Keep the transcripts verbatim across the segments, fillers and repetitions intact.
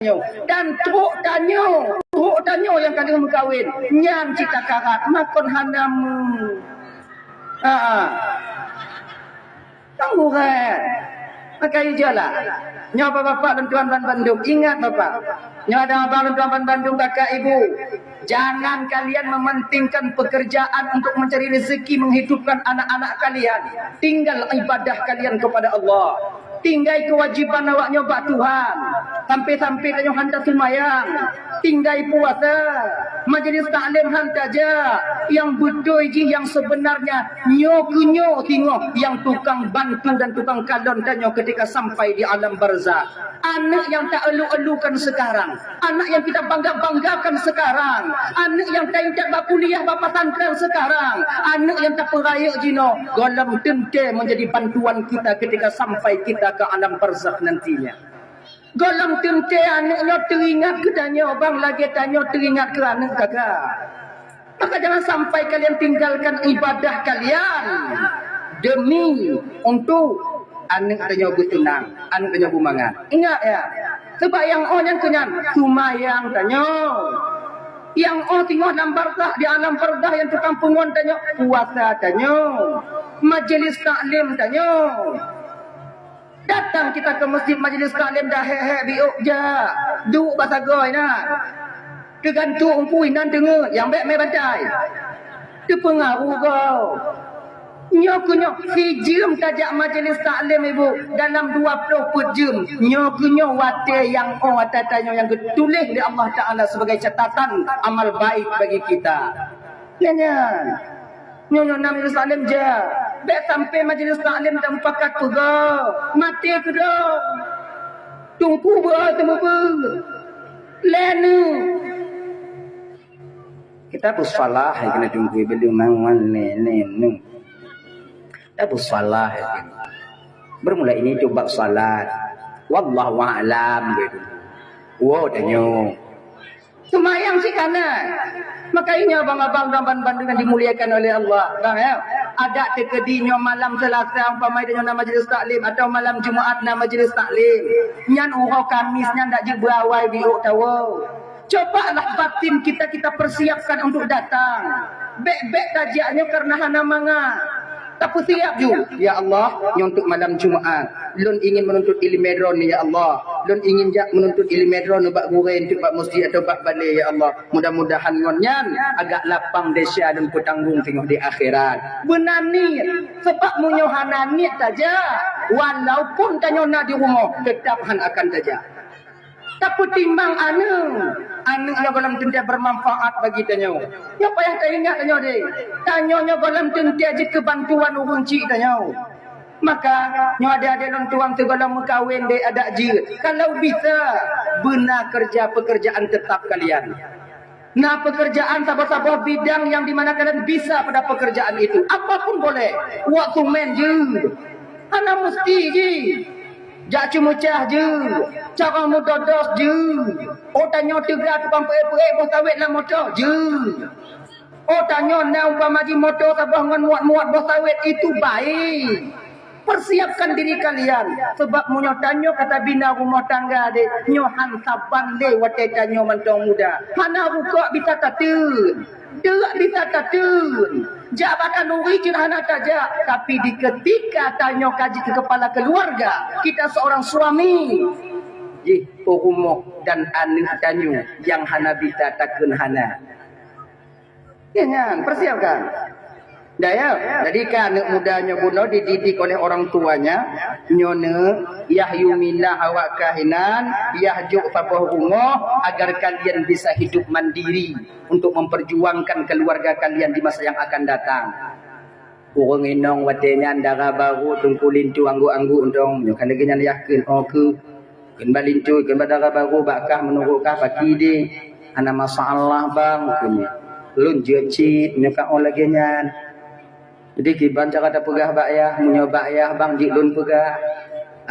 tanyoe. Dan trok tanyoe, trok tanyoe nyang ka lheueh meukawen, nyan cit takarat, makon hana mu-, ha, ha. Kan gurèe. Maka ijalah. Nyoe bapak-bapak lôn tuan ban bandum, ingat bapak. Nyoe ada abang lôn tuan ban bandum, kakak ibu. Jangan kalian mementingkan pekerjaan untuk mencari rezeki menghidupkan anak-anak kalian. Tinggal ibadah kalian kepada Allah. Tinggai kewajiban awak nyoe bak Tuhan. Sampai-sampai tanyoe han taseumayang. Tinggai puasa. Majelis taklim han tajak. Nyang beutôi jih, nyang sebenarnya, nyoe keuh nyoe singoh nyang tukang bantu dan tukang kalon tanyoe ketika sampai di alam barzakh. Aneuk nyang taelu-elukan sekarang, aneuk nyang kita bangga-banggakan sekarang, aneuk nyang taintat bak kuliah bak pesantren sekarang, aneuk nyang tapeurayeuk jinoe, gohlom teuntèe menjadi bantuan kita ketika sampai kita ke alam barzakh nantinya. Gohlom teuntèe aneuk nyoe teuingat keu tanyoe, bang lagèe tanyoe teuingat keu aneuk gata. Maka jangan sampai kalian tinggalkan ibadah kalian demi untuk aneuk tanyoe beuseunang, aneuk tanyoe beumangat. Ingat ya, sebab nyang 'oh nyan keuh nyan seumayang tanyoe. Nyang 'oh singoh lam barzakh, di alam barzakh nyang tukang peungon tanyoe, puasa tanyoe, majelis taklim tanyoe. Datang kita ke masjid majelis taklim dah hek-hek biôk jak. Duek bak sagoe na. Teugantung ungkui nan deungon nyang bèk mé bantai. Teupeungaruh goe. Nyoe keuh nyoe, sijeuem tajak majelis taklim ibu dalam dua ploh peuet jeuem. Nyoe keuh nyoe watèe nyang 'oh ata tanyoe nyang geutuléh lé Allah Taala sebagai catatan amal baik bagi kita. Nyan, nyan. Nyoe, nyoe na majelis taklim jak. Bèk sampai majelis taklim tamupakat peugah. Maté keudroe. Teungku beuhe teumeubeue. Lhèe nyoe. Kita beusalah hai keuneuk teungku beudeung mangan lhèe nyoe. Kita beusalah hai keuneuk. Bermula ini coba salat. Wallahu a'lam. Wo tanyoe. Seumayang cit ka na. Maka ingat abang-abang dan bandum yang dimuliakan oleh Allah. Bang, ya. Adak teukeudi nyoe malam Selasa umpama nyoe na majelis taklim atau malam Jumaat na majelis taklim. Nyan uroe Kamis nyan dak jeuet beuawai biôk tawoe. Cobalah batin kita, kita persiapkan untuk datang. Bèk-bèk tajak nyoe karena hana mangat. Tapeusiap ju, "Ya Allah, nyoe untuk malam Jumaat. Lôn ingin menuntut ileumèe droeneuh, ya Allah. Lôn ingin jak menuntut ileumèe droeneuh bak gurèe, untuk bak masjid atau bak balè, ya Allah. Mudah-mudahan ngon nyan agak lapang desya lôn peutanggong teungoh di akhirat." Beuna niet, sebab meunyoe hana niet tajak, walaupun tanyoe na di rumoh, teutap han akan tajak. Tapeutimbang aneuk, aneuk nyoe gohlom teuntèe bermanfaat bagi tanyoe. Nyoe payah taingat tanyoe deh. Tanyoe nyoe gohlom teuntèe jeuet keu bantuan ureueng chik tanyoe. Maka, nyoe adek-adek lôn tuan sigohlom meukawen deh adak jeuet. Kalau bisa, beuna kerja pekerjaan tetap kalian. Na pekerjaan saboh-saboh bidang yang di mana kalian bisa pada pekerjaan itu. Apapun boleh. Wak tumen jeuet. Hana musti jih. Jak ceumeucah jeuet, carông meudodos jeuet. Oh tanyoe teuga tukang peuék-peuék boh sawét lam moto jeuet. Oh tanyoe na umpama jih moto saboh ngon muat-muat boh sawét itu baik. Persiapkan diri kalian, sebab meunyoe tanyoe ka tabina rumoh tangga deh, nyoe han saban lé watèe tanyoe mantong muda. Hana rukok bisa tateun. Deuk bisa tateun. Jak bak khanuri cit hana tajak, tapi di ketika tanyoe ka jeuet keu kepala keluarga, kita seorang suami, jih peurumoh dan aneuk tanyoe nyang hana bisa takheun hana. Ya nyan, persiapkan. Dah ya, jadi kan aneuk muda nyoe bunoe dididik oleh orang tuanya, nyoe neuk, yah yue mina awak kah inan, yah jok saboh rumoh agar kalian bisa hidup mandiri. Untuk memperjuangkan keluarga kalian di masa yang akan datang. Ureueng inong watèe nyan dara barô teungku linto angguk-angguk dong, nyoe ka lagèe nyan yah kheun, oh keu, kheun bak linto, kheun bak dara barô bak kah meunurot kah paki deh. Hana masalah bang, kheun. Lôn jeuet cit, nyoe ka oh lagèe nyan. Jadi kiban cara tapeugah bak yah, meunyoe bak yah bang jih lôn peugah.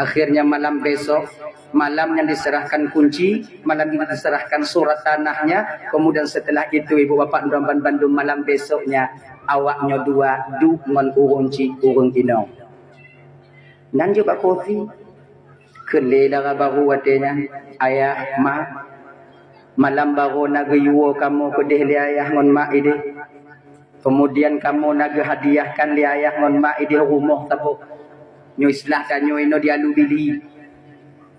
Akhirnya malam besok, malam yang diserahkan kunci, malam yang diserahkan surat tanahnya, kemudian setelah itu ibu bapak dan bandum malam besoknya awak nyoe dua duek ngon ureueng chik ureueng inong. Nan jeuet bak kopi. Kheun lé dara barô watée nyan, "Ayah, ma, malam barô na geuyue kamoe keudeh lé ayah ngon mak ideh. Keumudian kamoe na geuhadiahkan lé ayah ngon mak ideh rumoh saboh. Nyoe istilah tanyoe inoe di Alubili.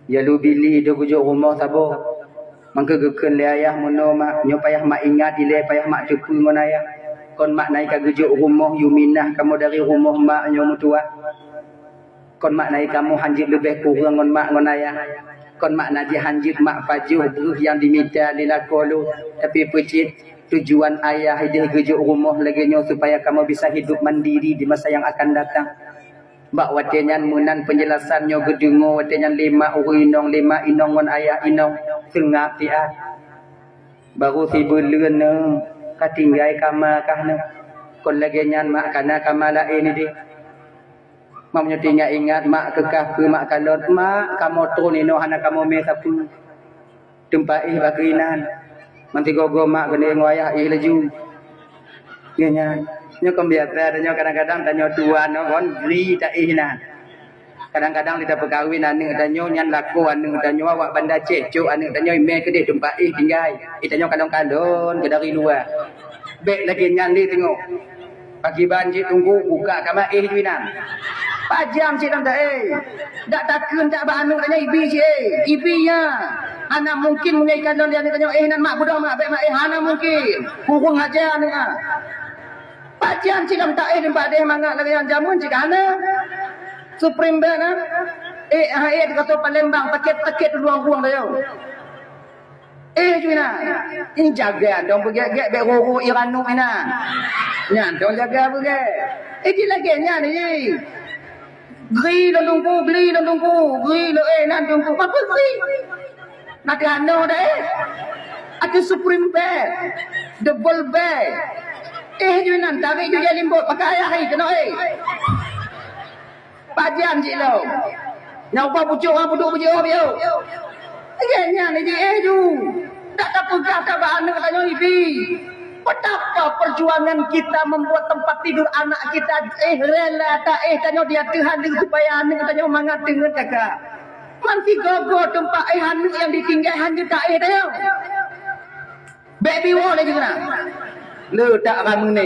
Di Alubili ideh geujok rumoh saboh." Mangke geukheun lé ayah, "Meunoe mak, nyoe payah mak ingat ilée, payah mak teupeue ngon ayah. Kon mak na ka geujok rumoh Yuminah kamoe dari rumoh mak nyoe meutuwah. Kon mak na kamoe hanjeuet leubeh kureueng ngon mak ngon ayah. Kon mak na jih hanjeuet mak pajoh breueh nyang jimita lé lakoe lôn, tapi peucit tujuan ayah ideh geujok rumoh lagée nyoe supaya kamoe bisa hidup mandiri di masa nyang akan datang." Bak watée nyan meunan peunjelasan nyoe geudeungoe watée nyan lé mak ureuëng inong, lé mak inong ngon ayah inong seungab siat. Barô sibuleuen neuh ka tinggai kama kah neuh. Kon lagée nyan mak, kana kama laén ideh. Mak meunyoe teuingat-ingat, mak keukah keu mak kalon, "Mak, kamoe tron inoe hana kamoe mé sapeue. Teumpat éh bak keuinan." Meusigoe-goe mak keuneuk ngon ayah éh laju. Nyan, nyoe kon biasa, tanyoe kadang-kadang tanyoe tuan nyoe kon bri taéh na. Kadang-kadang lé tapeukawen aneuëk tanyoe nyan lakoe aneuëk tanyoe awak Banda Aceh, cok aneuëk tanyoe imé keudeh teumpat éh tinggai. Éh tanyoe kalon-kalon keu dari luwa. Bék lagée nyan lé teungoh. Pakriban cit teungku buka kama éh ju inan. Pajan cit lam taéh. Dak takheun dak bak aneuëk tanyoe ibi cit éh. Ibi nya. Hana mungkin meunyoe ikalon lé aneuëk tanyoe éh nan mak beudôh mak bék mak éh, hana mungkin. Kureueng aja aneuëk ah. Pajan cit lam taéh teumpat deh mangat lagée nyang jameun cit ka hana. Supreme Bed na. Éh, ha éh di kota Palembang sakét-sakét luang-luang tayo. Éh ju inan, ini jaga dong beugét-gét bék roro iranok inan. Nyan dong jaga beugét. Éh, di lagée nyan ji. Gri lôn teungku, gri lôn teungku, gri lôn éh nan teungku. Apa gri? Na teuh anoe dah éh. Ateueh Supreme Bed, Double Bed. Éh ju inan, tarék ju jai limbot, pakai ayah hai keunoe éh. Pajan cit lom. Nyang ubah pucok ngon peuduek beujiôh biôh. Lagée nyan jih éh ju. Dak tapeugah tabak aneuëk tanyoe ibi. Betapa perjuangan kita membuat tempat tidur anak kita, éh rela taéh tanyoe di ateueh aneuëk supaya aneuëk tanyoe mangat teungeut kakak. Man sigoe-goe teumpat éh aneuëk nyang ditinggai hana taéh tanyoe. Bék biwoe lé jih keunan. Le tak rameuné.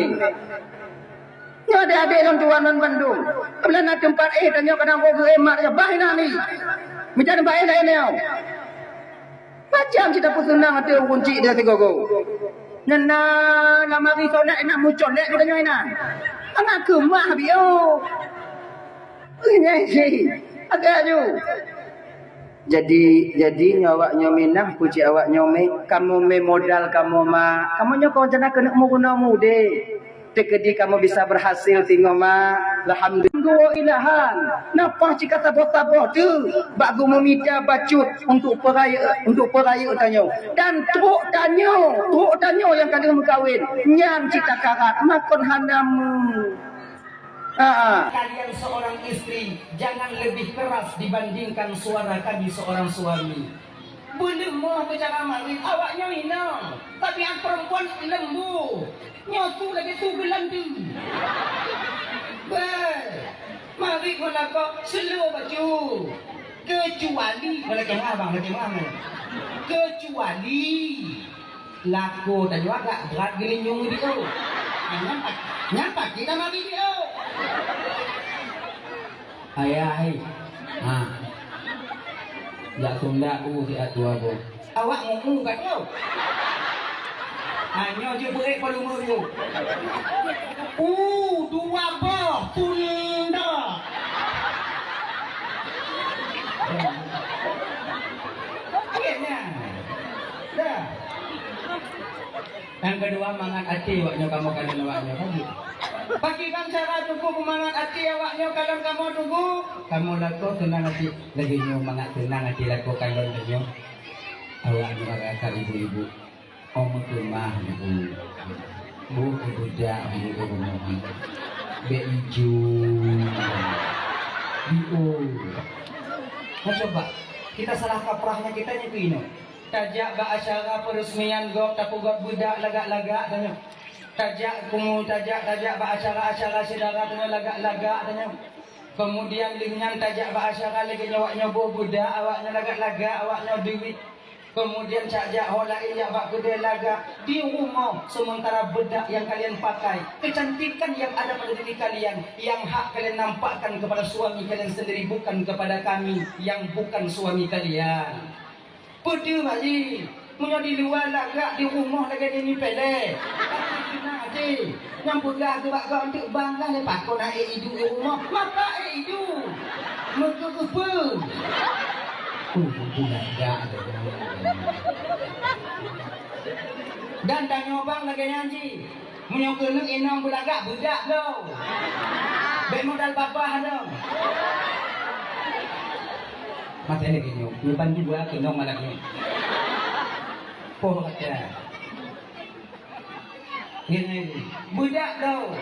Nyoe adé-adé lôn tuan lôn bandum. Kabeulana teumpat éh tanyoe kadang boh geuéh mak tanyoe bah inan ni. Mita teumpat éh laén nyoe. Macam cit tapeuseunang até ureuëng chik dia sigoe-goe. Nyan na lamari solat inan mucolék geutanyoe inan. Anak keumah biôh. Nyan cit. Agak ju. Jadi, jadi nyoe awak nyoe minah, puji awak nyoe mé, kamoe mé modal kamoe ma. Kamoe nyoe kon rencana keuneuk meurunoe mudé. Teukeudi kamoe bisa berhasil singoh ma. Alhamdulillah. Dua ilahan. Nafah cit ka saboh-saboh teuh bak geumeumita bacut untuk peurayeuk, untuk peurayeuk tanyoe. Dan trok tanyoe, trok tanyoe nyang ka lheueh meukawen, nyan cit takarat, makon hana meu. Ah, ah. Kalian seorang istri, jangan lebih keras dibandingkan suara kami seorang suami. Beuleumoh keu cara marit, awak nyoe inong, tapi nyang perempuan lembu. Nyoe su lagée su geulandu. Beuh, marit ngon lakoe slow bacut. Kecuali, lagée ma bang, lagée ma. Kecuali lakoe tanyoe agak brat geulinyueng di o. Nyan pa-, nyan pasti tamari di o. Ayah hai. Ha. Jak sunda u siat dua boh. Awak ngeu-ngeu ka tu. Ha, nyoe jeuet beurék volume tu. U, dua boh, sunda. Akhirnya. Dah. Nyang keudua, mangat até awak nyoe kamoe kalon awak nyoe, kan? Pakriban cara tuku peumangat até awak nyoe kalon kamoe tuku? Kamoe lakoe seunang até, lagée nyoe mangat seunang até lakoe kalon tanyoe. Awak nyoe rakan ibu-ibu, ong meukeumah ibu. Bu ibu jak ibu rumah. Bek iju. Ibu. Nah, coba, kita salah kaprahnya kita nyoe keunoe. Tajak bak acara peureusmian gob tapeugot beudak lagak-lagak tanyoe. Tajak kumu, tajak, tajak bak acara-acara syedara tanyoe lagak-lagak tanyoe. Keumudian lheueh nyan tajak bak acara lagèe nyoe, awak nyoe boh beudak, awak nyoe lagak-lagak, awak nyoe duit. Keumudian cak jak ho laén jak bak keudè lagak di rumoh, sementara bedak yang kalian pakai, kecantikan yang ada pada diri kalian, yang hak kalian nampakkan kepada suami kalian sendiri, bukan kepada kami yang bukan suami kalian. Peue teuma jih? Meunyoe di luwa lagak, di rumoh lagèe nyoe pèlèe. Tapi keunan até, nyang peugah keu bak gob, "Anteuk bang, ka lé pakon aé idu di rumoh?" Maka aé idu. Meukeu keupeue? Uh, budak dak tu. Dan tanyoe bang lagèe nyan jih. Meunyoe keuneuk inong beulagak, beudak dong. Bèk modal babah dong. Maté lagèe nyoe, nyoe ban dua keunoe malam nyoe. Poh kata. Nyoe, nyoe, beudak dong.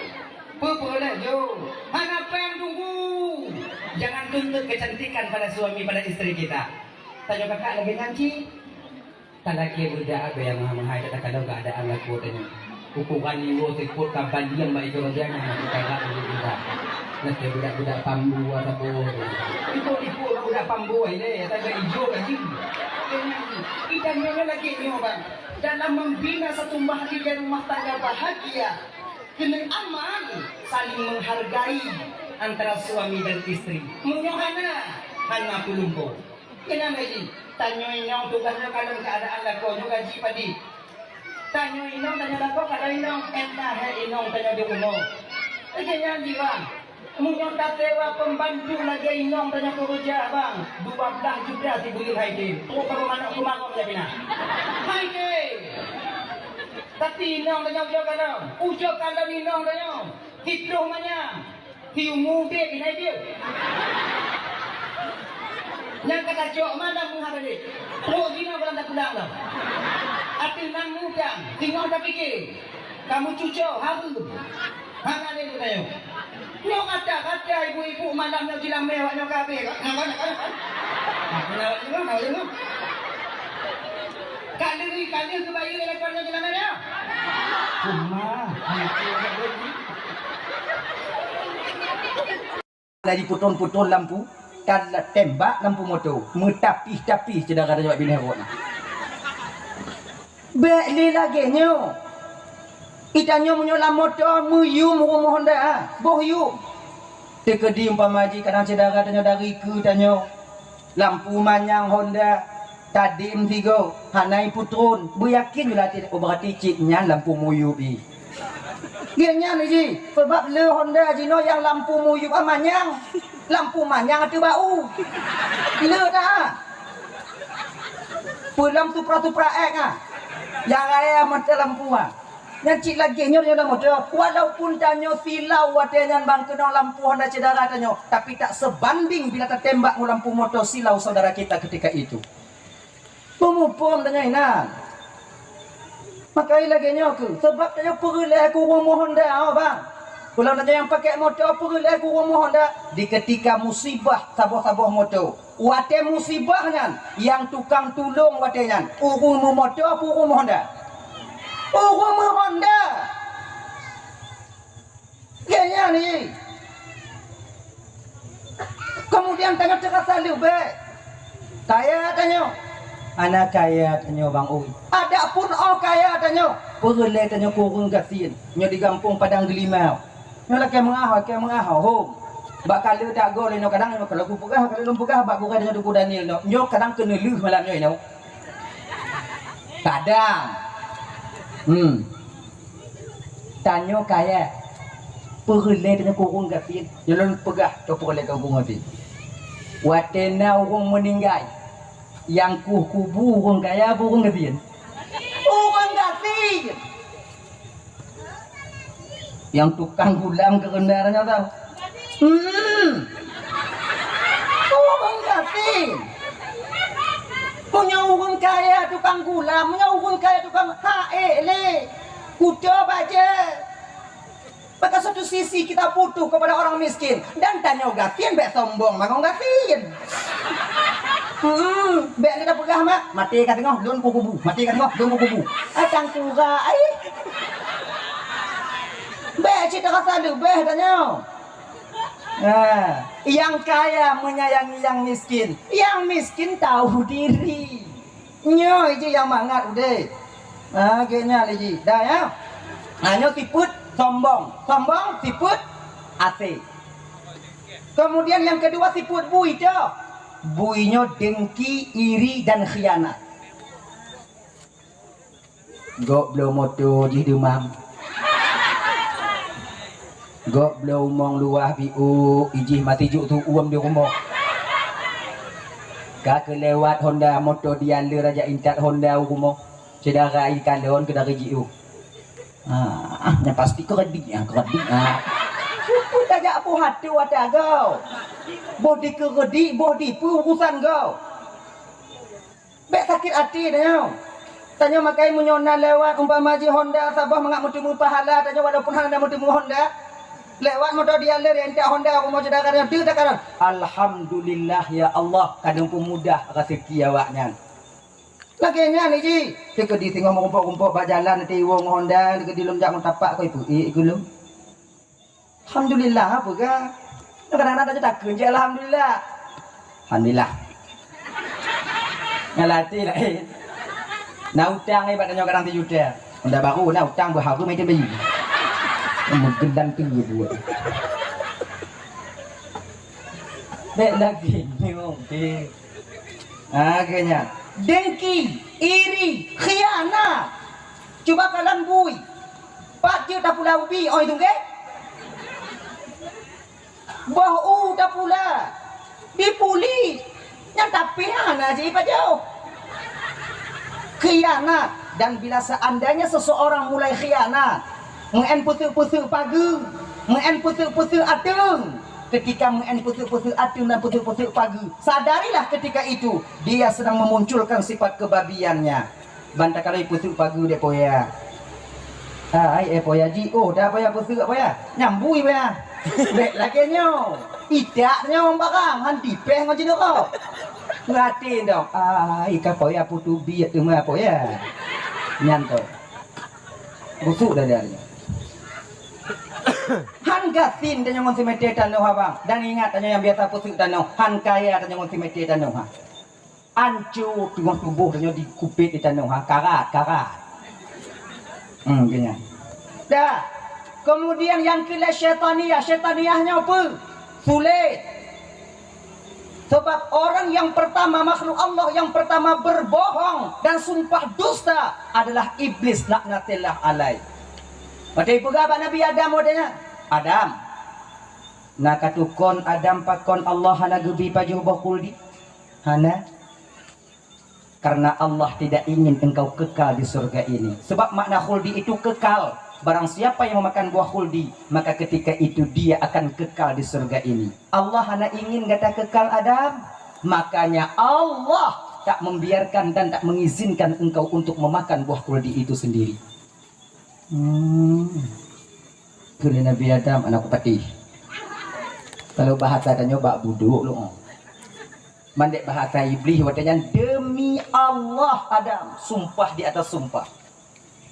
Peue-peue lé jo. Hana péng tunggu. Jangan tuntut kecantikan pada suami, pada istri kita. Tanyoe kakak lagèe nyan cit. Talakèe beudak bèe nyang meuhai-meuhai, takalon keuadaan lakoe tanyoe. Ukuran liwoe sikot ka balieng bak ijo bagian nyang meukarat lé beudak. Lakèe beudak-beudak pambu saboh. Ikot-ikot beudak pambu ilèe, ata ka ijo ka jih. Kita nyoe lagèe nyoe, Bang. Dalam membina satu mahligai rumah tangga bahagia, keuneuk aman, saling menghargai antara suami dan istri. Meunyoe hana, hana peulumpo. Keunan lagèe, tanyoe inong tugaih nyoe kalon keuadaan lakoe nyoe gaji padit. Tanyoe inong, tanyoe lakoe kalon inong, entah hai inong tanyoe di unoe. Lagèe nyan jih, Bang. Meunyoe tasewa pembantu lagèe inong tanyoe keureuja, Bang, dua blah juta sibuleuen hai tem. Trok barô manok keu magom jak pinah. Hai tem. Tapi inong tanyoe ujoe kalon, ujoe kalon inong tanyoe. Siploh manyang, siumu udép inai jeuet. Nyang ka tacok malam meuhah balek. Trok jinoe goh lom tapulang lom. Ateueh nan mudang, singoh tapiké. Kamoe cucoe hareuem. Hana lé geutanyoe. Nyoe gata-gata ibu-ibu malam nyoe jilamé awak nyoe ka abéh. Nah, nah, nah, nah. Nah, nah, nah, nah, nah. Ka lheueh, ka lheueh geubayeue lé lakoe nyoe jilamé nyoe. Cuma, laju putron-putron lampu, ka tembak lampu moto, meutapih-tapih syedara tanyoe binéh rot na. Bèk lé lagèe nyoe. Itanyoe meunyoe lam moto meuyum rumoh honda, boh yum. Teukeudi umpama jih kadang syedara tanyoe dari keu tanyoe, lampu manyang honda, tadem sigoe, hana iputron, beuyakin ju latih, oh, berarti cit nyan lampu muyup jih. Geuh nyan jih, sabab le honda jinoe nyang lampu muyup ah manyang, lampu manyang ateueh bak u. Le dah. Peue lam supra-supra ék ah. Nyang raya mata lampu ah. Nyan cit lagèe nyoe, nyoe lam moto. Walaupun tanyoe silau watèe nyan bang keunong lampu honda syedara tanyoe, tapi tak sebanding bila tatembak ngon lampu moto silau saudara kita ketika itu. Peumuphom tanyoe inan. Maka lagèe nyoe keuh, sabab tanyoe peureulèe keu ureueng mohonda, oh, bang. Ulôn tanyoe nyang pakèk moto peureulèe keu ureueng mohonda di ketika musibah saboh-saboh moto. Watèe musibah nyan, nyang tukang tulông watèe nyan, ureueng meumoto peue ureueng meuhonda? Ureueng meuhonda! Geuh nyan jih. Keumudian tanyoe teurasa leubèh kaya tanyoe. Hana kaya tanyoe bang ui. Adapun 'oh kaya tanyoe, peureulèe tanyoe keu ureueng gasien. Nyoe di gampông Padang Geulimau. Nyoe lakèe meungaho, lakèe meungaho, hom. Bak kaleue tagoe lé nyoe kadang, nyoe kalau kupeugah, kalau lôn peugah bak gurèe nyoe Teungku Daniel nyoe. Nyoe kadang keuneulheueh malam nyoe nyoe. Kadang. Hmm. Tanyoe kaya. Peureulèe tanyoe keu ureueng gasien. Nyoe lôn peugah, tanyoe peureulèe keu ureueng gasien. Watèe na ureueng meuninggai, nyang kueh kubu ureueng kaya peue ureueng gasien? Ureueng gasien. Nyang tukang gulam keureunda nyoe tau. Hmm. Ureueng gasien. Meunyoe ureueng kaya tukang gulam, meunyoe ureueng kaya tukang, ha ék lé. Kuto bajèe. Maka satu sisi kita butuh kepada orang miskin dan tanyoe gasien bèk sombong bangon gasien. Hmm, bèk lé tapeugah mak, maté ka teungoh lôn kukubu, maté ka teungoh lôn kukubu. Ai tangkura ai. Bèk cit rasa leubeh tanyoe. Ha, nyang kaya menyayangi nyang miskin, nyang miskin tahu diri. Nyoe jih nyang mangat udeb. Ha, geuh nyan lé jih. Dah ya. Ha, nyoe sifeuet sombong. Sombong sifeuet asée. Kemudian yang kedua sifeuet bui tu. Bui nyoe dengki, iri dan khianat. Gob bloe moto jih deumam. Gob bloe umong luwah biôk, ijih mati juk tu uem di rumoh. Ka keulewat Honda moto dialeu raja intat Honda u rumoh. Syedara ikalon keudari jiôh. Ah, nyang pasti keuredik, ah, keuredik, ah. Peue tajak boh até watée agoe. Boh dikeuredik, boh dipeue urusan goe. Bék sakét até tanyoe. Tanyoe makai meunyoe na lewat umpama jih Honda saboh mangat meuteumé pahala tanyoe walaupun hana meuteumé Honda. Lewat moto dialeu entak Honda rumoh syedara nyoe teuh takalon. Alhamdulillah ya Allah, kadang peumudah rezeki awaknyan. Lagée nyan jih, teukeudi singoh meurumpok-rumpok bak jalan tiwong Honda, teukeudi lom jak meutapak koi peuék keu lom. Alhamdulillah, apa ga? Kadang-kadang dah takheun je alhamdulillah. Alhamdulillah. Ngalati lain. Na utang eh bak tanyoe kadang sijuta. Honda baru na utang beuharu mai teubi. Meugeudang tu buet. Bék lagée nyoe, deh. Ha, keu nyan. Dengki, iri, khianat. Cuba kalon bui. Pat jeuet tapula ubi, oi tungke. Boh u tapula. Dipuli. Nyang tapi hana jipajoh. Khianat. Dan bila seandainya seseorang mulai khianat, meu'en peuseuk-peuseuk pageue, meu'en peuseuk-peuseuk ateueng, ketika meu'en peuseuk-peuseuk ateueng dan peuseuk-peuseuk pageue, sadarilah ketika itu dia sedang memunculkan sifat kebabiannya. Ban takalon peuseuk pageue dek poya. Hai, eh, poya jiôh dah poya peuseuk poya. Nyambui poya. Bék lagée nyoe. Itak nyoe barang han dipéh ngon jineuk kok. Ngati dong. Ai, ka poya putu biet teuma poya. Nyan tu. Busuk dah dia. Han gasien tanyoe ngon simete tanoh abang. Dan ingat tanyoe nyang biasa peuseuk tanoh. Han kaya tanyoe ngon simete tanoh ha. Anco teungoh tuboh tanyoe dikubit di tanoh ha. Karat, karat. Hmm, gini. Dah. Kemudian yang kila syaitaniyah. Syaitaniyah nyoe apa? Sulit. Sebab orang yang pertama, makhluk Allah yang pertama berbohong dan sumpah dusta adalah Iblis laknatillah alaih. Watée peugah bak Nabi Adam watée nyan, "Adam, na katukon Adam pakon Allah hana geubi pajoh boh khuldi?" Hana. Karena Allah tidak ingin engkau kekal di surga ini. Sebab makna khuldi itu kekal. Barang siapa yang memakan buah khuldi, maka ketika itu dia akan kekal di surga ini. Allah hana ingin gata kekal Adam. Makanya Allah tak membiarkan dan tak mengizinkan engkau untuk memakan buah khuldi itu sendiri. Hmm. Kheun lé Nabi Adam, aneuk kupatéh. Kalau bahasa tanyoe bak budok lom. Mandek bahasa Iblis watée nyan, "Demi Allah Adam," sumpah di atas sumpah.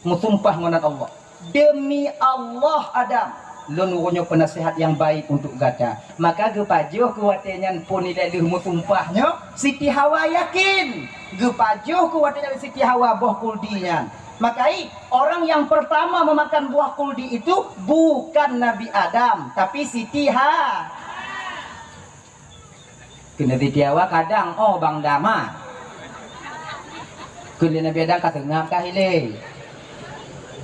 Meusumpah ngon nan Allah. "Demi Allah Adam, lôn uroe nyoe peunasihat nyang baik untuk gata." Maka geupajoh keu watée nyan phon ilée lheueh meusumpah nyoe, Siti Hawa yakin. Geupajoh keu watée nyan Siti Hawa boh khuldi nyan. Maka i, orang yang pertama memakan buah khuldi itu bukan Nabi Adam, tapi Siti Ha. Keu Nabi Siti Hawa kadang, oh, bang dama. Keu Nabi Adam ka seungab ka hilé.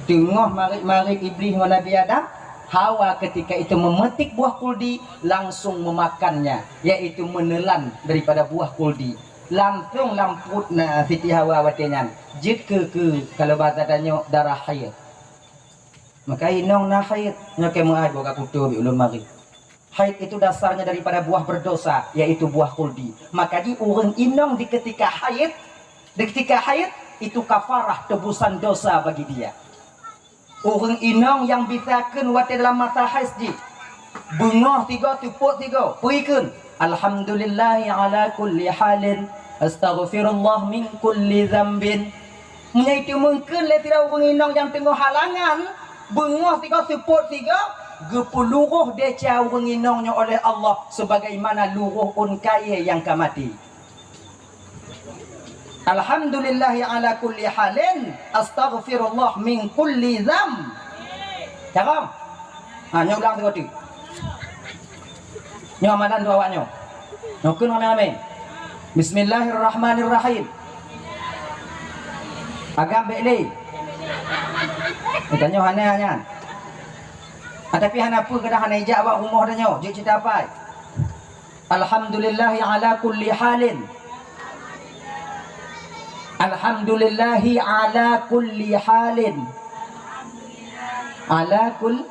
Teungoh marit-marit Iblis ngon Nabi Adam, Hawa ketika itu memetik buah khuldi, langsung memakannya, yaitu menelan daripada buah khuldi. Langsung lam pruet na Siti Hawa watée nyan. Jeuet keu, keu, kalau bahasa tanyoe, darah haid. Maka inong na haid, nyoe keu meu'ah boh ka kuto bi ulôn mari. Haid itu dasarnya daripada buah berdosa, yaitu buah khuldi. Maka di ureuëng inong di ketika haid, di ketika haid, itu kafarah tebusan dosa bagi dia. Ureuëng inong nyang bisa kheun watée dalam masa haid jih, beungoh sigoe, seupôt sigoe, peue kheun, "Alhamdulillahi ala kulli halin, astaghfirullah min kulli dzambin." Meunyoe itu mungken lé sidroe ureuëng inong nyang teungoh halangan, beungoh sigoe, seupôt sigoe, Geupeuluroh desya ureuëng inong nyoe oleh Allah sebagaimana luroh ôn kayée nyang ka maté. Alhamdulillahi ala kulli halin, astaghfirullah min kulli dzam. Cakap. Ha, nyoe ulang sigoe teuk. Nyoe amalan dua awak nyoe. Nyoe keunoe ramé-ramé. Bismillahirrahmanirrahim. Agam bék lé. Tanyoe hana nyan. Ah, tapi hana peue, kadang hana ijak bak rumoh tanyoe, jeuet cita pai. Alhamdulillahi ala kulli halin. Alhamdulillahi ala kulli halin. Ala kul-,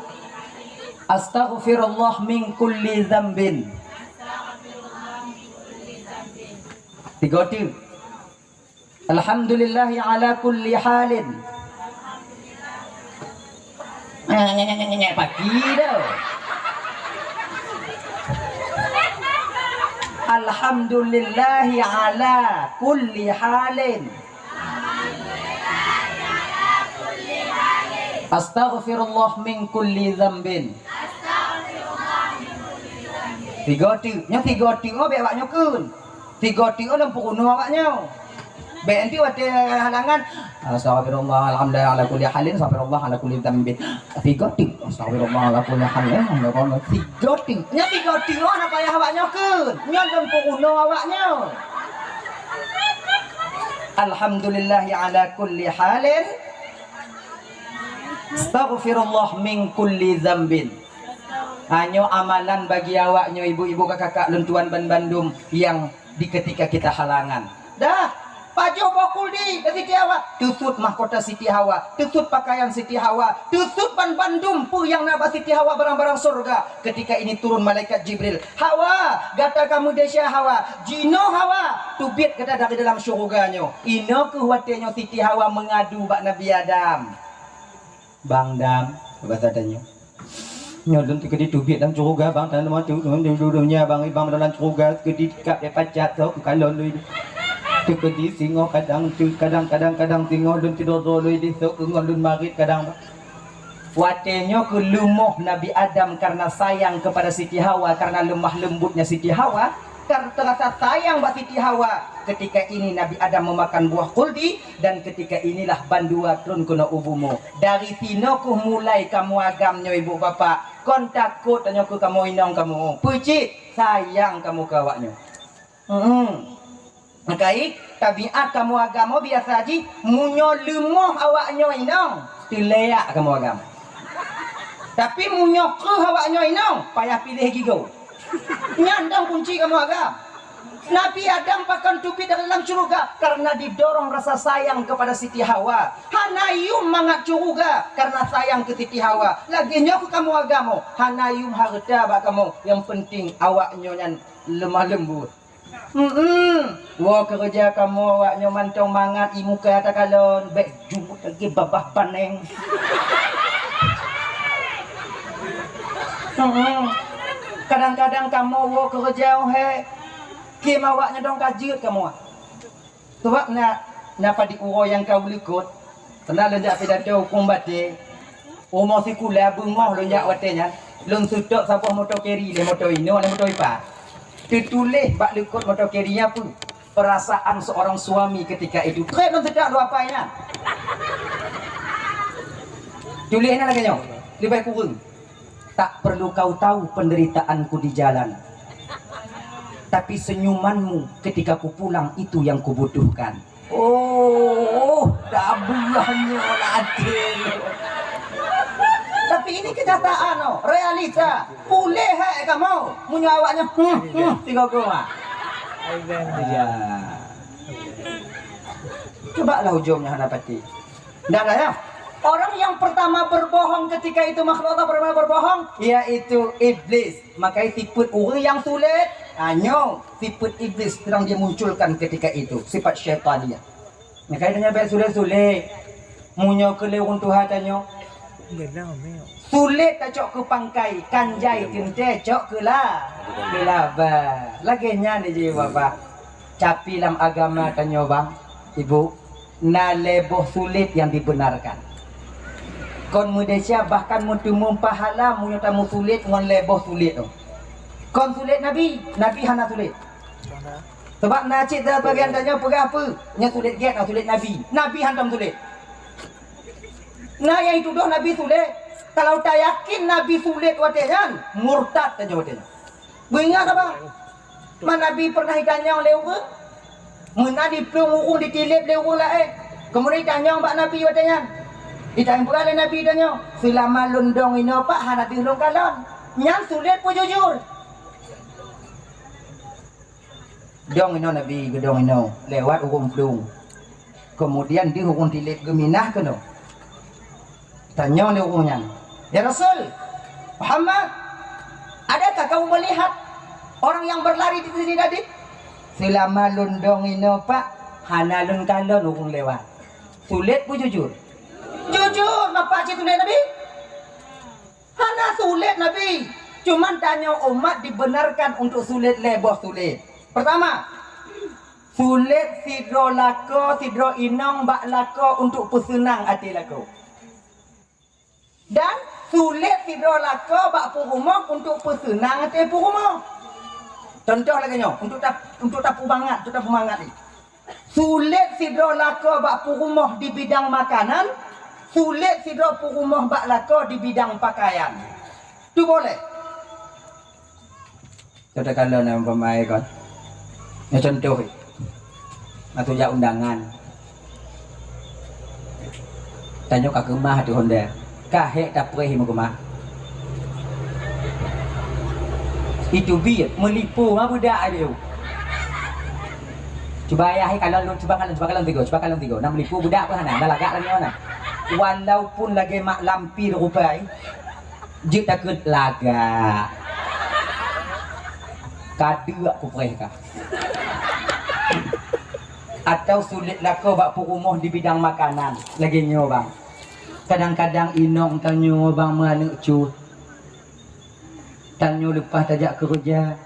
astaghfirullah min kulli dzambin. Tiga teuk. Alhamdulillahi ala kulli halin. Nyek, nyek, nyek, nyek, nyek, pagi dah. Alhamdulillahi ala kulli halin. Astaghfirullah min kulli dzambin. Tiga teuk. Nyoe tiga teuk, oh, bék awak nyoe kheun. Tiga teuk lam peurunoe awak nyoe. Bék nanti watée halangan, "Astagfirullah, alhamdulillah, ala kulli halin, astagfirullah, ala kulli dzambin." Tiga teuk, "Astagfirullah, ala kulli halin, astagfirullah." Tiga teuk. Nyoe tiga teuk, oh, hana payah awak nyoe kheun. Nyoe lam peurunoe awak nyoe. Alhamdulillahi ala kulli halin. Astaghfirullah min kulli dzambin. Hanyoe amalan bagi awak nyoe, ibu-ibu, kakak-kakak lôn tuan banbandum nyang di ketika kita halangan. Dah, pajoh boh kuldi bak Siti Hawa, teusut mahkota Siti Hawa, teusut pakaian Siti Hawa, teusut banbandum peue nyang na bak Siti Hawa, barang-barang syurga. Ketika ini turun malaikat Jibril, "Hawa, gata ka meudesya Hawa, jinoe Hawa, teubiet gata dari dalam syurga nyoe." Inoe kheueh watée nyoe Siti Hawa meungadu bak Nabi Adam. "Bang Dam," basa tanyoe. "Nyoe lôn teukeudi teubiet lam syurga, Bang, tanyoe mantong di dunia, Bang, Bang, dalam syurga teukeudi tikab deh pacat, sok kalon lôn. Teukeudi singoh kadang, kadang, kadang, kadang singoh lôn tidor-dor lôn di sok ngon lôn marit kadang." Watée nyoe kheueh leumoh Nabi Adam karena sayang kepada Siti Hawa, karena lemah lembutnya Siti Hawa, karena terasa sayang bak Siti Hawa. Ketika ini Nabi Adam memakan buah kuldi, dan ketika inilah bandua trôn keunoe u bumoe. Dari sinoe kheueh mulai kamoe agam nyoe, ibu bapak. Kon takot tanyoe keu kamoe inong kamoe. Peue cit? Sayang kamoe keu awak nyoe. Hmm. Meukai, tabiat kamoe agam biasa jih, meunyoe leumoh awak nyoe inong, teuleuyak kamoe agam. Tapi meunyoe kreueh awak nyoe inong, payah piléh gigoe. Nyan dong kunci kamoe agam. Nabi Adam pakon teubiet dari dalam syurga karena didorong rasa sayang kepada Siti Hawa. Hana yuem mangat syurga karena sayang keu Siti Hawa. Lagée nyoe keu kamoe agam, hana yuem hareuta bak kamoe, nyang penting awak nyoe nyan lemah lembut. Hmm, woe keureuja kamoe awak nyoe mantong mangat, ie muka takalon, bék jumut lagée babah baneng. Hmm, kadang-kadang kamoe woe keureuja, oh hé, kém awak nyoe dong ka jeuet kamoe. Sabab na, na padub uroe nyang ka likot, Pernah lôn jak pidato hukôm batée, uroe sikula beungoh lôn jak watée nyan, lôn seutôt saboh moto keri lé moto inoe lé moto ipa. Teutuléh bak likot moto keri nyan peue? Perasaan seorang suami ketika itu. Trép lôn seutôt dua pai nyan. Tuléh na lagée nyoe, leubeh kureueng. Tak perlu kau tahu penderitaanku di jalan, tapi senyumanmu ketika ku pulang itu yang kubutuhkan. Oh, dah buahnya até. Tapi ini kenyataan, oh, realita. Puléh hai kamoe, meunyoe awaknyan, hmm, hmm, tiga goma. Ya. Cobalah ujungnya hana pati. Ndak ada ya. Orang yang pertama berbohong ketika itu makhluk Allah pertama berbohong, yaitu iblis. Maka sifat orang yang sulit, hanya sifat iblis sedang dia munculkan ketika itu, sifat syaitaniyah. Maka dia nyampe sulit-sulit. Munyo ke lewon Tuhan tanyo. Sulit tacok ke pangkai, kanjai tinte cok ke la. Ke laba. Lagi nyan je bapak. Tapi lam agama tanyoe bang, ibu, na lé boh sulet nyang dibenarkan. Kon meudesya bahkan meuteumé pahala meunyoe tameusulet ngon lhée boh sulet nyoe. Kon sulet Nabi, Nabi hana sulet. Sabab na cit sabagian tanyoe peugah peue, nyan sulet gét, na sulet Nabi. Nabi hantom sulet. Na nyang jitudoh Nabi sulet. Kalau tayakin Nabi sulet watée nyan, murtad tanyoe watée nyan. Beuingat haba? Man Nabi pernah jitanyong lé ureuëng? Meunan jiplueng ureuëng, jitileb lé ureuëng laén. Keumudian jitanyong bak Nabi watée nyan. Jitanyong peugah lé Nabi tanyoe, "Seulama lôn dong inoe Pak hana deuh lôn kalon." Nyan sulet peujujur. Dong inoe Nabi, geudong inoe, lewat ureuëng plueng. Keumudian deuh ureuëng tileb geuminah keunoe. Tanyong lé ureuëng nyan, "Ya Rasul Muhammad, adakah kamu melihat orang yang berlari di sini tadi?" "Seulama lôn dong inoe Pak, hana lôn kalon ureuëng lewat." Sulet peujujur? Jujur, mapa cit sulet Nabi? Hana sulet Nabi. Cuman tanyoe umat dibenarkan untuk sulet lhée boh sulet. Pertama, sulet sidroe lakoe, sidroe inong bak lakoe untuk peuseunang até lakoe. Dan sulet sidroe lakoe bak peurumoh untuk peuseunang até peurumoh. Contoh lagée nyoe, untuk tap-, untuk tapeumangat, untuk tapeumangat ni. Sulet sidroe lakoe bak peurumoh di bidang makanan, sulet sidroe peurumoh bak lakoe di bidang pakaian. Tu boleh. Katakanlah na umpama kon. Na contoh, masuk jak undangan. Tanyoe ka keumah ateueh honda. Ka hék tapreh meukeumah. Itu biet, meulipu ma beudak ai biu. Cuba ayah kalon lôn, cuba kalon, cuba kalon tigo, cuba kalon tigo. Na meulipu beudak pun hana, na lagak lagée mana. Walaupun lagée mak lampir rupai, jeuet takheun lagak. Ka deuk kupreh ka. Atau sulet lakoe bak peurumoh di bidang makanan. Lagée nyoe, bang. Kadang-kadang inong tanyoe, bang, meuaneuk cut. Tanyoe leupah tajak keureuja.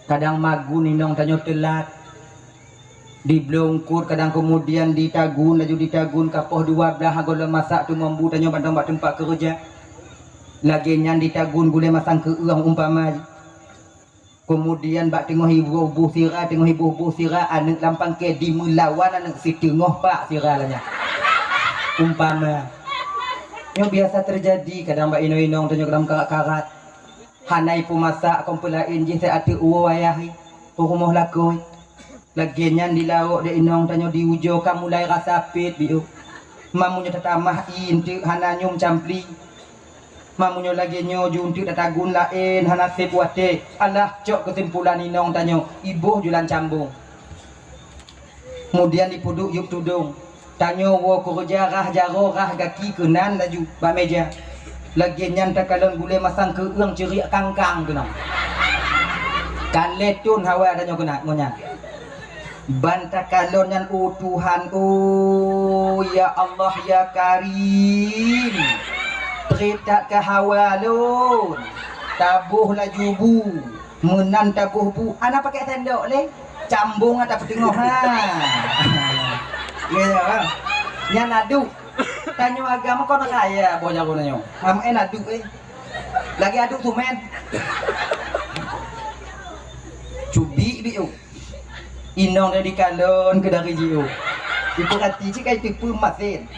Kadang magun inong tanyoe teulat. Dibloe eungkot, kadang keumudian ditagun, laju ditagun, ka poh dua blaih gohlom masak, teumambu tanyoe mantong bak teumpat keureuja. Lagée nyan ditagun gulée masang keu-eueng umpama. Keumudian bak teungoh iboh-boh sira, teungoh iboh-boh sira, aneuk lam pangke jimeulawan aneuk siteungoh bak sira lagée nyan. Umpama. Nyoe biasa teujadi kadang bak inong-inong tanyoe dalam karat-karat. Hana ipeumasak kon peulaén jih, teuh ateueh uwoe ayah, peurumoh lakoe. Lagée nyan di laôt dek inong tanyoe di ujoe ka mulai rasa pet biôh. Mamunyoe tatamah ié eunteuk hana nyoe meucampli. Mamunyoe lagée nyoe ju eunteuk tatagun laén hana sép watée. Alah cok keusimpulan inong tanyoe iboh julan cambong. Keumudian ipeuduek yueb tudong. Tanyoe woe keureuja rhah jaroe rhah gaki keunan laju bak meja. Lagée nyan takalon gulée masang keu-eueng ceuriek kangkang keunoe. Ka lhée thon hawa tanyoe keunan ngon nyan. Ban takalon nyan, "Oh Tuhan, oh ya Allah ya Karim, trép that keu hawa lôn." Taboh laju bu. Meunan taboh bu, hana pakai sendok lé. Cambong ata peuteungoh ha. Ya, ya, ha. Nyan aduk. Tanyoe agam kon raya boh jaroe nyoe. Ham en aduk eh. Lagi aduk tumen. Cubi biu. Inong dari kalon ke dari jiu. Ipeurati cit kai teupeu masen.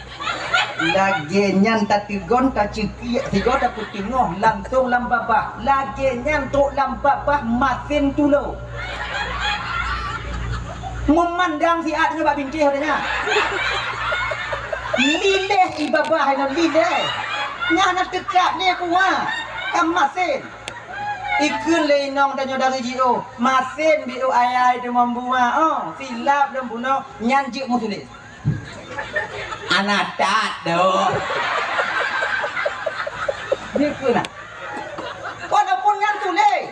Lagée nyan tateugon, taceukiek sigoe tapeuteungoh langsong lam babah. Lagée nyan trok lam babah masen tulo. Meumandang siat nyoe bak bintéh watée nyan. Liléh i babah nyoe liléh. Nyan na teuka lé kuah. Ka masen. Ikheun lé inong tanyoe dari jiôh, "Masen biôh ayai teumambu ma, oh, silap lôn bunoe, nyan jeuet meusulet." Hana that doh. Dikheun na. Walaupun nyan sulet.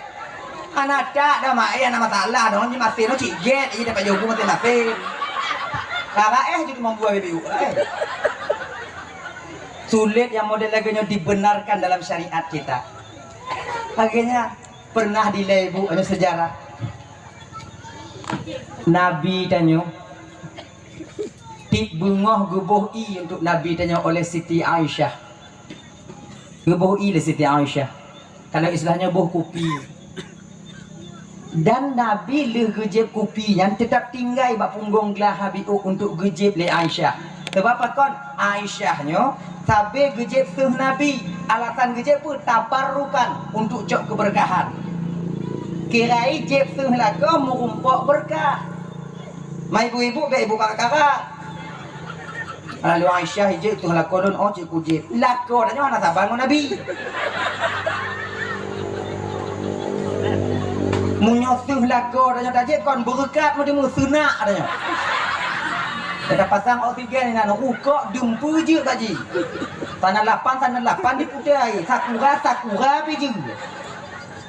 Hana that doh, mak, eh, hana masalah doh, nyan masen nyoe cit gét, eh, dapat jobu masen-masen. Ka raéh jeuet teumambu biôh, eh. Sulet nyang model lagée nyoe dibenarkan dalam syariat kita. Lagée nyan, Pernah dilée ibu, ada sejarah. Nabi tanyoe, tieb beungoh geuboh ié untuk Nabi tanyoe oleh Siti Aisyah. Geuboh ié lé Siti Aisyah. Kalau istilahnyoe boh kupi. Dan Nabi lheueh geujieb kupi nyan teutap tinggai bak punggong glah Nabi untuk geujieb lé Aisyah. Sabab pakon? Aisyah nyoe sabe geujieb seuh Nabi. Alasan geujieb peue? Tabarrukan, untuk cok keubeurkahan. Kira jieb seuh lakoe meurumpok beurkah. Ma ibu-ibu bék ibu kakak-kakak. Lalu Aisyah ijak tuh lakoe lôn, oh cit kujieb. Lakoe tanyoe hana saban ngon Nabi. Meunyoe seuh lakoe tanyoe tajieb kon beureukat meuteumeung seunak tanyoe. Kita pasang oksigen inan rukok dum peujeuet bak jih. Sana lapan, sana lapan diputai. Sakura, sakura pih jeuet.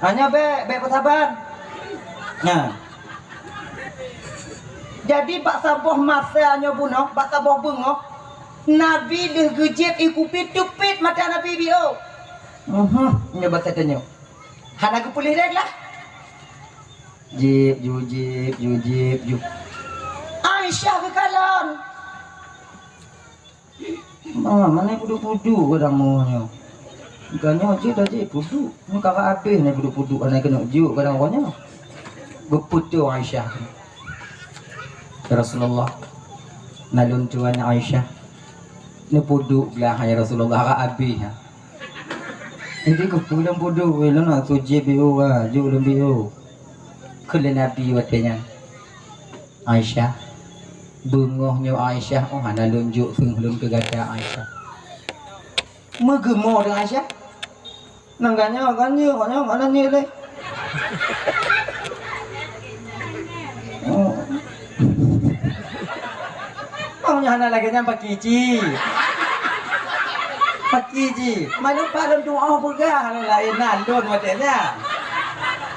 Hanya bék, bék peusaban. Nah. Jadi bak saboh masa nyoe bunoe, bak saboh beungoh, Nabi lheueh geujieb ié kupi teupit mata Nabi biôh. Mhm, nyoe basa tanyoe. Hana geupeuleueh lé lah. Jieb, ju jieb, ju jieb, ju. Aisyah geukalon. Ma, mana puduk-puduk gadang moe nyoe. Ganyoe jeuet dah jeuet puduk. Nyoe ka habéh nyoe puduk-puduk, hana keuneuk jeuet gadang roh nyoe. Geupeutoe Aisyah. Ya Rasulullah, nalôn tuan Aisyah. Neupuduk blah ya Rasulullah, ka habéh. Jadi geupeu lôn puduk, lôn na sujib biu, ha, jok lôn biu. Kheun lé Nabi watée nyan, "Aisyah, beungoh nyoe Aisyah, oh hana lôn jok seuh lôn keu gata Aisyah." Meugeumoe deungon Aisyah. Nang ganya, ganya, ganya, mana nyek lé? Oh. Oh, nyoe hana lagée nyan paki ci. Paki ci. Malu pak lôn tuoh peugah lôn laén na lôn watée nyan.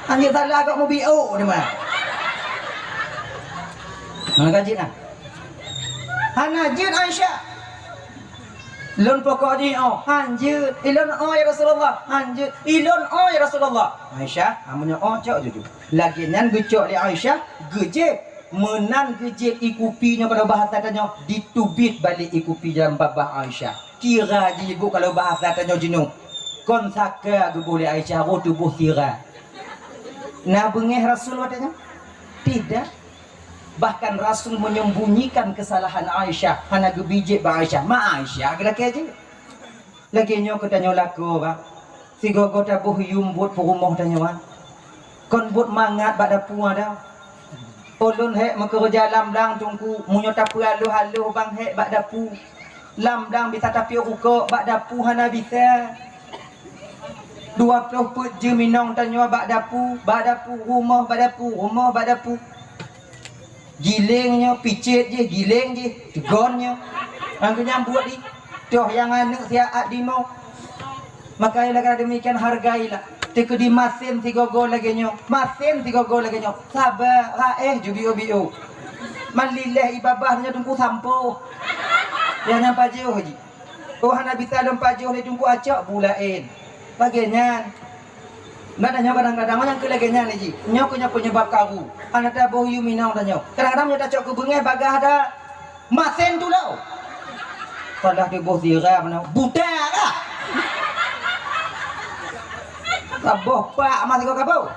Anjing salah kok mubiôk ni mah. Hana jeuet na. Hana jeuet Aisyah. Lôn pokok jih oh, han jeuet. Ilôn oh ya Rasulullah, han jeuet. Ilôn oh ya Rasulullah. Aisyah, amunyoe oh cok juju. Lagée nyan geucok lé Aisyah, geujieb. Meunan geujieb ié kupi nyoe kalau bahasa tanyoe, diteubiet balek ié kupi dalam babah Aisyah. Tira jih ibu kalau bahasa tanyoe jinoe. Kon saka geuboh lé Aisyah, roh tuboh tira. Na beungéh Rasul watée nyoe? Tidak. Bahkan Rasul menyembunyikan kesalahan Aisyah, hana geubi jieb bak Aisyah. Ma Aisyah geulakée jih. Lagée nyoe keu tanyoe lakoe, bah. Sigoe-goe taboh yuem buet peurumoh tanyoe, ah. Kon buet mangat bak dapu ada. Ulôn hék meukeureuja lam blang teungku, meunyoe tapeualoh-aloh bang hék bak dapu. Lam blang bisa tapiôh rukok, bak dapu hana bisa. Dua ploh peuet jeuem inong tanyoe bak dapu, bak dapu, rumoh bak dapu, rumoh bak dapu. Giléng nyoe, picet jih, giléng jih, teugon nyoe. Nyang keu nyan buet jih, toh nyang aneuk siat at dinoe. Maka lagée demikian hargailah. Teukeudi masen sigoe-goe lagée nyoe, masen sigoe-goe lagée nyoe. Saba, raéh, ju biôh-biôh. Malileh ié babah nyoe teungku sampoe. Nyang nyan pajoh jih. Oh hana bisa lôn pajoh lé teungku acok bu laén. Lagée nyan. Nyoe kadang-kadang nyang keu lagée nyan jih. Nyoe keu nyoe penyebab karu. Hana taboh yuem inong tanyoe. Kadang-kadang meunyoe tacok keu beungéh bagah dah. Masen tu lo. Salah tuboh sira mana buta kah? Saboh pak mah sigoe kaboh.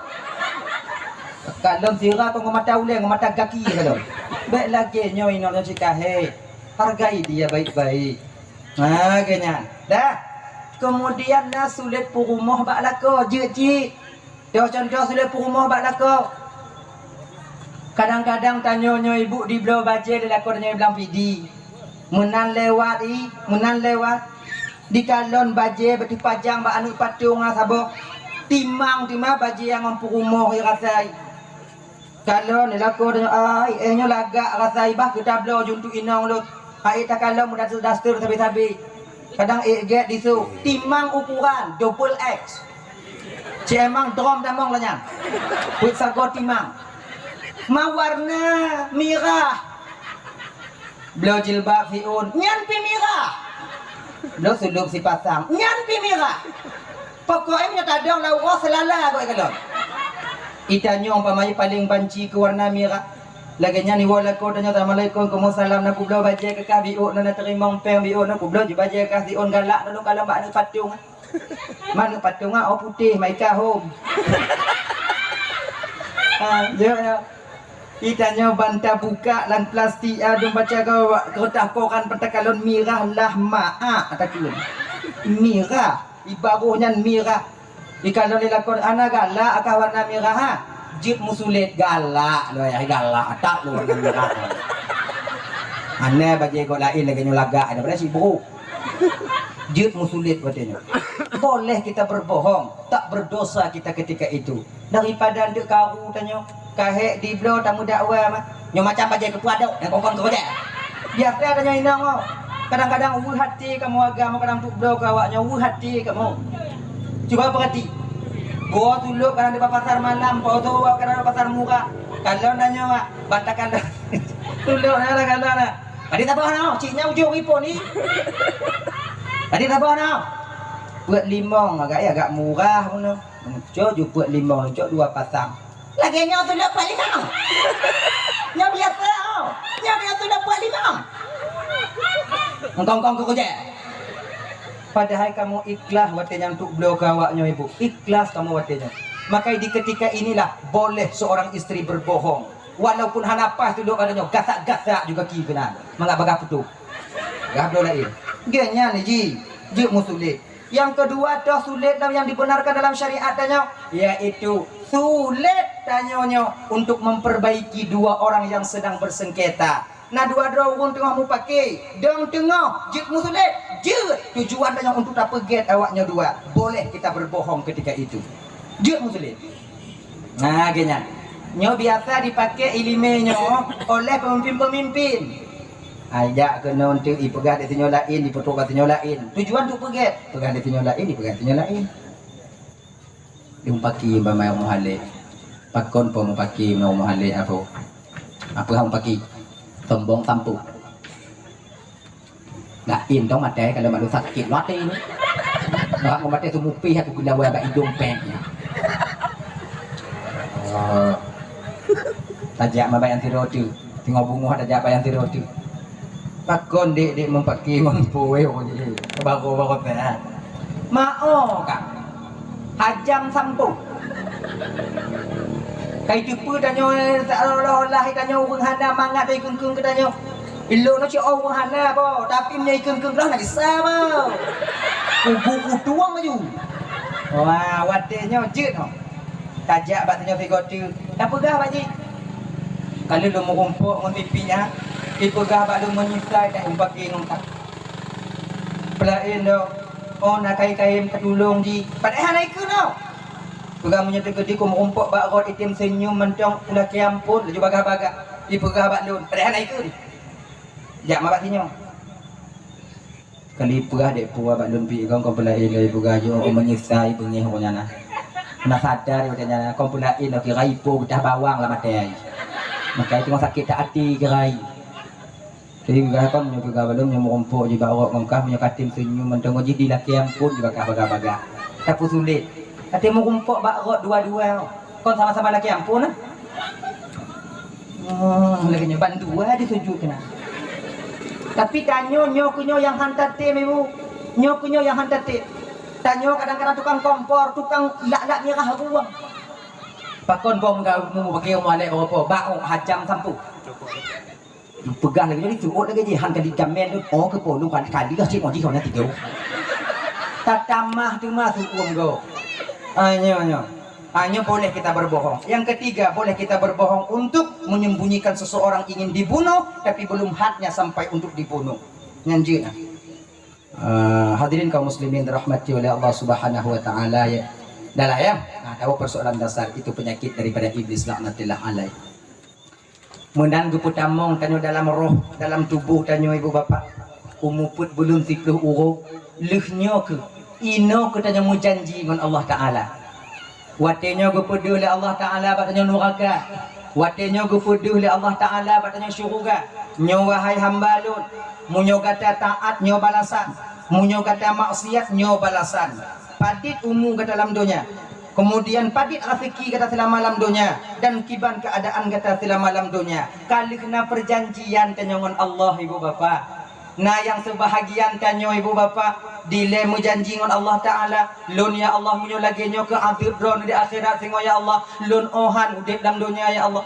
Kalon sira tu ngon mata ulée, ngon mata gaki kalon. Bék lagée nyoe inong nyoe cit ka hék. Hargai dia baik-baik. Ha, lagée nyan. Dah. Kemudian na sulet peurumoh bak lakoe, jeuet cit. Toh contoh sulet peurumoh bak lakoe. Kadang-kadang tanyoe nyoe ibu dibloe bajée lé lakoe tanyoe blang Pidie. Meunan lewat i, meunan lewat. Dikalon bajée beuteupajang bak aneuk patong na saboh. Timang teuma bajée nyang ngon peurumoh i rasai. Kalon lakoe tanyoe ai, éh nyoe lagak rasai bah keu tabloe ju untuk inong lôn. Hai takalon meudaster-daster sabe-sabe. Kadang ék gét disu, timang ukuran double X. Cemang drom damong lanyang. Peuet sagoe timang. Ma warna mirah. Bloe jilbab siôn, nyan pi mirah. Bloe sulub sipasang, nyan pi mirah. Pokok nyoe tadong lam uroe seulala kok ikalon. Itanyoe umpama paleng banci keu warna mirah. Lagée nyan iwoe lakoe tanyoe, "Assalamualaikum." "Waalaikumsalam." "Na kubloe bajée keu kah?" "Biôk na, na teurimong péng." "Biôk na." "Kubloe ju bajée kah siôn." Galak lôn kalon bak aneuëk patong. Manok patong, ah, oh putéh, maika hom. Ah, yo, yo. Itanyoe ban tabuka lam plastik, ah, dum baca keu, keureutah koran peuet takalon mirah lah maak takheun. Mirah, ibaroh nyan mirah. Ikalon lé lakoe, "Ana galak kah warna mirah, ha?" Jeuet meusulet, "Galak lôn, ai galak that lôn warna mirah." Hana bajée goe laén lagée nyoe lagak, daripada sibuk. Jeuet meusulet watée nyoe. Boleh kita berbohong, tak berdosa kita ketika itu. Daripada eunteuk karu tanyoe, ka hék dibloe tameudakwa mah. Nyoe macam bajée keupeue adok, nyang kon-kon keu rojek. Biasa tanyoe inong oh. Kadang-kadang weueh até kamoe agam, kadang eunteuk bloe keu awak nyoe weueh até kamoe. Cuba peurati. Goe tulok kadang di pasar malam, poso kadang di pasar murah. Kalon tanyoe, ah, bantakan tulok na, kalon na. Tadi saboh na, cit nyan ujong ipo ni. Tadi saboh na. Peuet limong agak, ya, agak murah pun. Cok ju peuet limong, cok dua pasang. Lagée nyoe tulok peuet limong. Nyoe biasa, oh. Nyoe biasa tulok peuet limong. Engkong-kong keu kujak. Padahai kamoe ikhlas watée nyan eunteuk bloe keu awak nyoe, Ibu. Ikhlas kamoe watée nyoe. Maka di ketika inilah boleh seorang istri berbohong. Walaupun hana paih tulok gata nyoe, gasak-gasak juga ki keunan. Mangat bagah putôh. Gah bloe laén. Geuh nyan ji, jeuet meusulet. Yang kedua, toh sulet dalam yang dibenarkan dalam syariat tanyoe, yaitu sulet tanyoe nyoe untuk memperbaiki dua orang yang sedang bersengketa. Na dua droe ureuëng teungoh mupake, dong teungoh jeuet meusulet, jeuet tujuan tanyoe untuk tapeugét awak nyoe dua. Boleh kita berbohong ketika itu. Jeuet meusulet. Nah, geuh nyan. Nyoe biasa dipaké iéleumé nyoe oleh peumimpén-peumimpén. Ai jak keunoe teuk ipeugah di sinyoe laén, ipeutrok bak sinyoe laén. Tujuan untuk peugét, peugah di sinyoe laén, ipeugah di sinyoe laén. Di mupaki bak meuhalé. Pakon po mupaki ngon meuhalé apo? Apa hang paki? Sombong sampung. Laén dong maté kalau malu sakét maté ni. Bak maté tu mupih aku kena buat bak idong peng. Oh. Tajak mabayang siro tu. Tengok bungoh tajak bayang siro tu. Pakon dek-dek mempaki mampu weh orang jadi. Baru-baru teh. Mao ka. Hajam sampung. Kai teupeu tanyoe seolah-olah tanyoe ureuëng hana mangat dari keung-keung keu tanyoe. Ilok nyoe cok ureuëng hana boh, tapi meunyoe keung-keung lah nak bisa boh. Kubu kutuang laju. Wah, watée nyoe jeuet noh. Tajak bak tanyoe sigoe teuk. Tapeugah bak jih. Kalau lôn meurumpok ngon pipi nyan, ipeugah bak lôn meunyeusai dak umpaki ngon ka. Peulaén dong, oh na kai-kai meukatulông jih. Padahai hana ikeu nyoe. Peugah meunyoe teukeudi ku meurumpok bak rot item seunyum mantong ulakée ampon laju bagah-bagah. Ipeugah bak lôn, padahai hana ikeu. Jak ma bak sinyoe. Kali peugah dek pue bak lôn pi gong kon peulaén lé peugah jo meunyeusai beungéh ureuëng nyan. Na sadar ureuëng nyan kon peulaén lé kira ipo geudah bawang lam até ai. Maka itu sakét that até kira ai. Jadi peugah kon nyoe peugah bak lôn nyoe meurumpok jih bak rot ngon kah meunyoe katem seunyum mantong jih di lakée ampon jih bagah-bagah. Tapi sulet. Katem meurumpok bak rot dua-dua. Kon sama-sama lakée ampon nah. Oh, lagée nyoe ban dua disujut keunan. Tapi tanyoe nyoe keu nyoe nyang han tatem ibu. Nyoe keu nyoe nyang han tatem. Tanyoe kadang-kadang tukang kompor, tukang lak-lak mirah ruweueng. Pakon bom gau mu bagi mu alek bak hajam sampung. Peugah lagée nyoe dituot lagée jih han kali gamen tu. Oh keu polu kan kali dah cik moji kau nanti jauh. Tatamah tu mah tu uang go. Anyo anyo. Hanya boleh kita berbohong. Yang ketiga, boleh kita berbohong untuk menyembunyikan seseorang ingin dibunuh, tapi belum haknya sampai untuk dibunuh. Nyan jeuet nah. Ah, hadirin kaum muslimin dirahmati oleh Allah Subhanahu wa taala ya. Dah lah ya. Nah, tahu persoalan dasar itu penyakit daripada iblis laknatillah alaih. Meunan geupeutamong tanyoe dalam roh, dalam tuboh tanyoe ibu bapak. Umu peuet buleuen siplôh uroe, lheueh nyoe keuh, inoe keuh tanyoe meujanji ngon Allah Taala. Watée nyoe geupeudeuh lé Allah Taala bak tanyoe nuraka. Watée nyoe geupeudeuh lé Allah Taala bak tanyoe syeuruga. Nyoe wahai hamba Lôn, meunyoe gata taát nyoe balasan, meunyoe gata maksiat nyoe balasan. Padit umu gata lam donya. Keumudian padit raseuki gata seulama lam donya dan kiban keuadaan gata seulama lam donya. Ka lheueh na peujanjian tanyoe ngon Allah, ibu bapak. Na nyang seubahagian tanyoe, ibu bapak, dilée meujanji ngon Allah Taala, "Lôn, ya Allah, meunyoe lagée nyoe keu azeub droeneuh di akhirat singoh, ya Allah, lôn 'oh han udeb lam donya, ya Allah.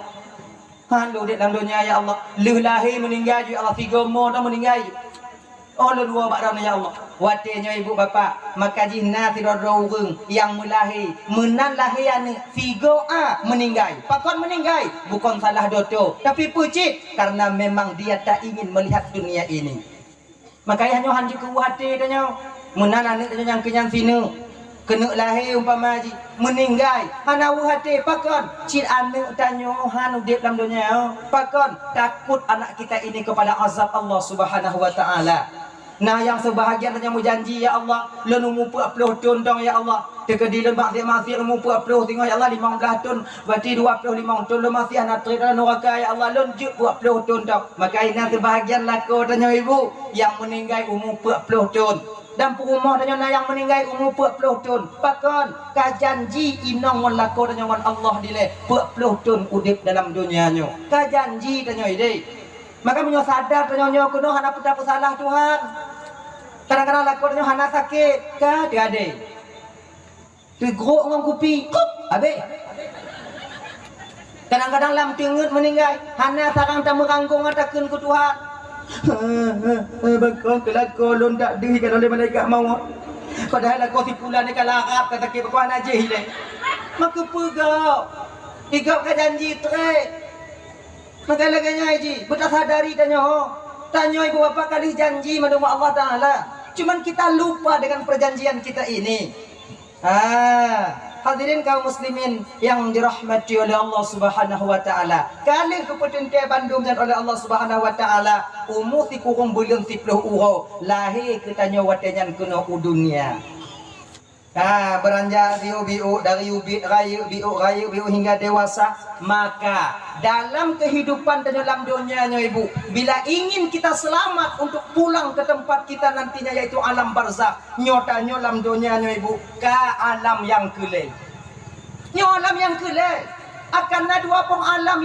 Han lôn udeb lam donya, ya Allah. Lheueh lahé meuninggai ju, ya Allah, sigoe mo droe meuninggai ju. 'Oh lôn woe bak droeneuh, ya Allah." Watée nyoe, ibu bapak, maka jih na sidroe-droe ureuëng nyang meulahé, meunan lahé aneuëk, sigoe a meuninggai. Pakon meuninggai? Bukon salah doto, tapi peue cit? Karena memang dia tak ingin melihat dunia ini. Maka nyoe han jeuet keu weueh até tanyoe. Meunan aneuëk tanyoe nyang keunyan sineuk, keuneuk lahé umpama jih, meuninggai, hana weueh até. Pakon? Cit aneuëk tanyoe han udeb lam donya. Pakon? Takut anak kita ini kepada azab Allah Subhanahu wa Taala. Nah, nyang seubahagian tanyoe meujanji, "Ya Allah, lôn umu peuet ploh thon dong, ya Allah. Teukeudi lôn maksiat-maksiat umu peuet ploh singoh, ya Allah, limong blaih thon, berarti dua ploh limong thon lôn maksiat, hana treb dalam nuraka, ya Allah, lôn jeuet peuet ploh thon dong." Maka inan seubahagian lakoe tanyoe, ibu, nyang meuninggai umu peuet ploh thon. Dan peurumoh tanyoe na nyang meuninggai umu peuet ploh thon. Pakon? Ka janji inong ngon lakoe tanyoe ngon Allah dilée peuet ploh thon udeb dalam donya nyoe. Ka janji tanyoe ideh. Maka meunyoe sadar tanyoe nyoe keunoe hana peue tapeusalah Tuhan. Kadang-kadang lakoe tanyoe hana sakét, ka teuadée. Teugrok ngon kupi, kup, habéh. Kadang-kadang lam teungeut meuninggai, hana sarang tameuranggong takheun keu Tuhan. Bakon keu lakoe lôn dak deuh ka lé malaikat mawöt. Padahai lakoe si pulan ka larap ka sakét, bakon hana jih ilée. Maka peugah, igop ka janji treb. Maka lagée nyan jih, beutasadari tanyoe. Tanyoe ibu bapak ka lheueh janji mandum Allah Taala. Cuman kita lupa dengan perjanjian kita ini. Ah, hadirin kaum muslimin yang dirahmati oleh Allah Subhanahu wa Taala. Ka lheueh geupeuteuntée bandum nyan oleh Allah Subhanahu wa Taala, umu sikureueng buleuen siploh uroe, lahé keu tanyoe watée nyan keunoe u dunia. Ha, beranjak biôk-biôk, dari ubit rayeuk, biôk rayeuk, biôk hingga dewasa. Maka dalam kehidupan tanyoe lam donya nyoe, ibu, bila ingin kita selamat untuk pulang ke tempat kita nantinya, yaitu alam barzakh, nyoe tanyoe lam donya nyoe, ibu, ka alam nyang keu lhée. Nyoe alam nyang keu lhée. Akan na dua boh alam